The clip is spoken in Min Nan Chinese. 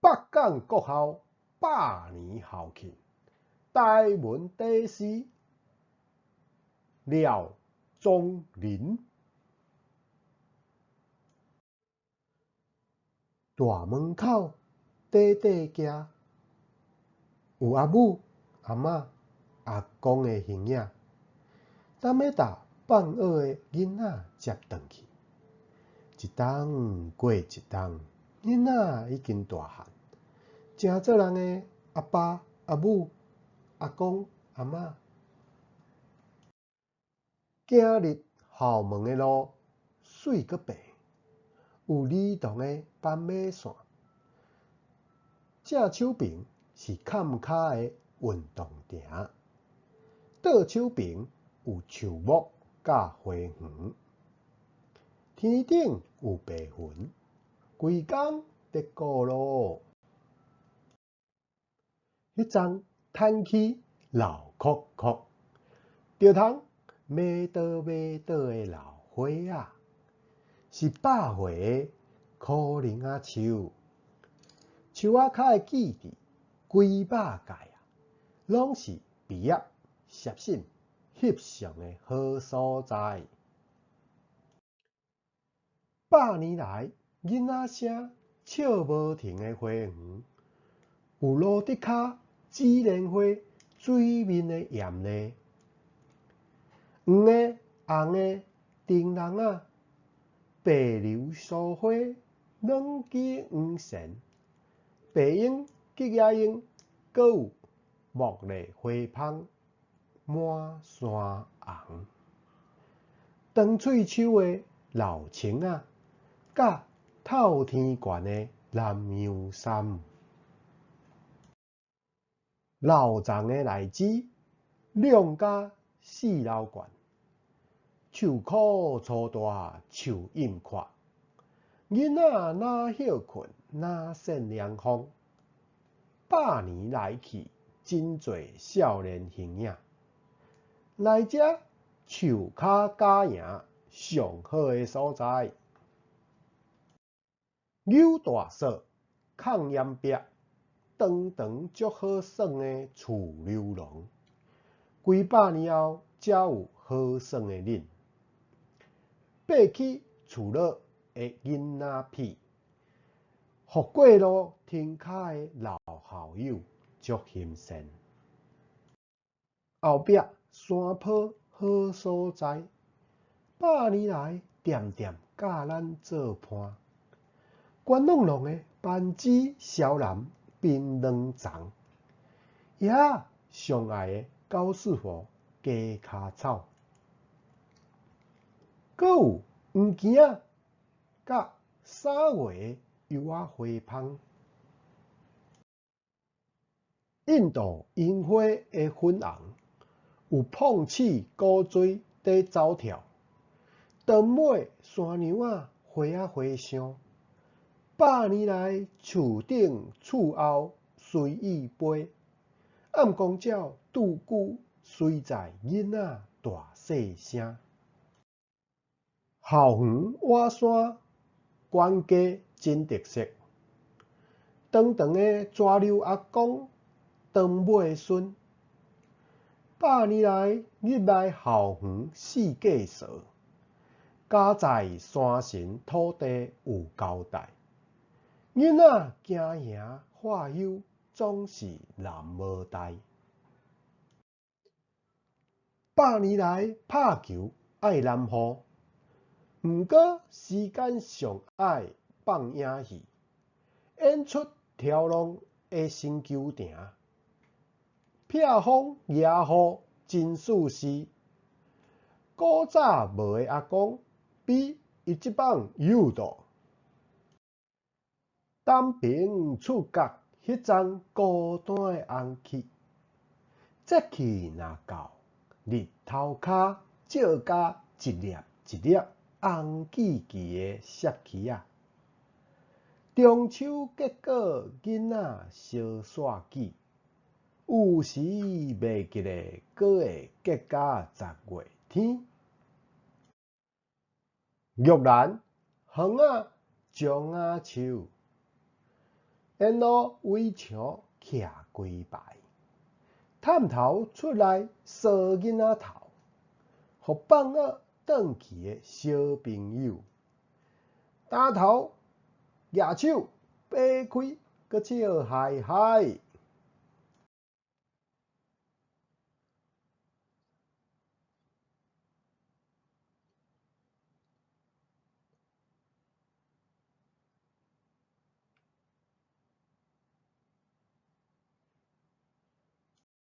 北港國校百年校慶，台文大師廖宗林。大門口短短行，有阿母、阿嬤、阿公的形影，等欲踏放學的囡仔接轉去。一冬過一冬，囡仔已經大漢，成做人的阿爸、阿母、阿公、阿嬤。行入校門的路媠閣白，有兒童的斑馬線。正手爿是崁跤的運動場，倒手爿有樹木佮花園。天頂有白雲，規工咧顧路。彼欉坦起老闊闊，著通馬倒馬倒的老花仔，是百歲的苦苓仔樹。樹仔跤的記憶，幾百屆啊，攏是畢業、攝信、翕相的好所在。百年來，囡仔聲笑無停的花園，有路竹跤紫蓮花水面的艷麗，黃的、紅的燈籠仔，白流蘇花，軟枝黃鱔，白櫻、吉野櫻，閣有茉莉花芳滿山紅，長喙手的老青仔，佮透天懸的南洋杉，老欉的荔枝，兩家四樓懸，樹箍粗大，樹蔭闊，囡仔若歇睏，若扇涼風。百年來去，真濟少年形影。來遮樹跤加營上好的所在。扭大索，抗炎壁，長長足好耍的厝溜廊，幾百年後才有好耍的恁。爬起厝落的囡仔屁，福過路天跤的老校友足欣羨。後壁山坡好所在，百年來恬恬佮咱做伴。懸挵挵的班子蕭南檳榔欉，爺仔上愛的高士佛雞跤草，閣有黃墘仔佮三月的柚仔花芳。印度櫻花的粉紅，有膨刺古錐佇走跳，長尾山娘仔花仔花香。百年來樹頂厝後隨意飛，暗光鳥拄久隨在囡仔大細聲。校園倚山懸架真特色，長長的蛇溜阿公長尾孫。百年來入來校園四界踅，家在山神土地有交代。囡仔驚贏化憂，總是難無代。百年來拍球愛南湖，毋過時間上愛放影戲，演出挑浪的新球場，避風野雨真舒適。古早無的阿公，比伊這擺有道。東平厝角彼欉孤單的紅柿，節氣若到，日頭跤照甲一粒一粒紅吱吱的涩柿仔。中秋結果囡仔相煞記，有時袂記得，閣會結甲十月天。玉蘭、桃仔、樟仔樹。沿路圍牆徛規排，探頭出來趖囡仔頭，予放學轉去的小朋友，擔頭舉手，掰開，閣笑嗨嗨。